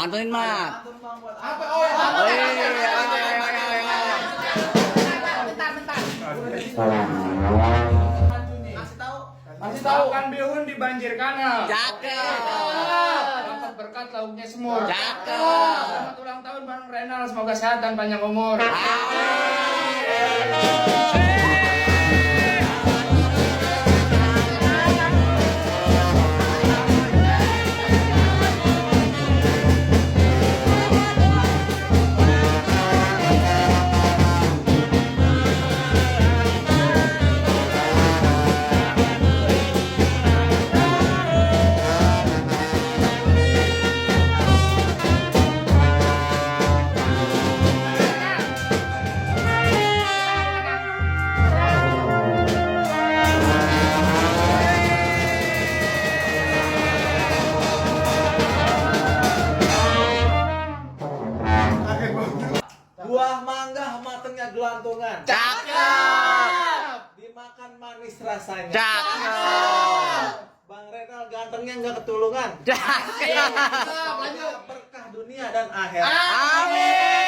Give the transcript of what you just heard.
Bantuin Mat. Apa? Oh, ya. Bentar. Masih tahu kan bihun di banjir kanal. Cakep. Dapat berkat lauknya semur. Cakep. Selamat ulang tahun Bang Renal, semoga sehat dan panjang umur. Buah mangga matangnya gelantungan. Cakep. Dimakan manis rasanya. Cakep. Bang Renal gantengnya nggak ketulungan. Cakep. Semoga berkah dunia dan akhirat. Amin.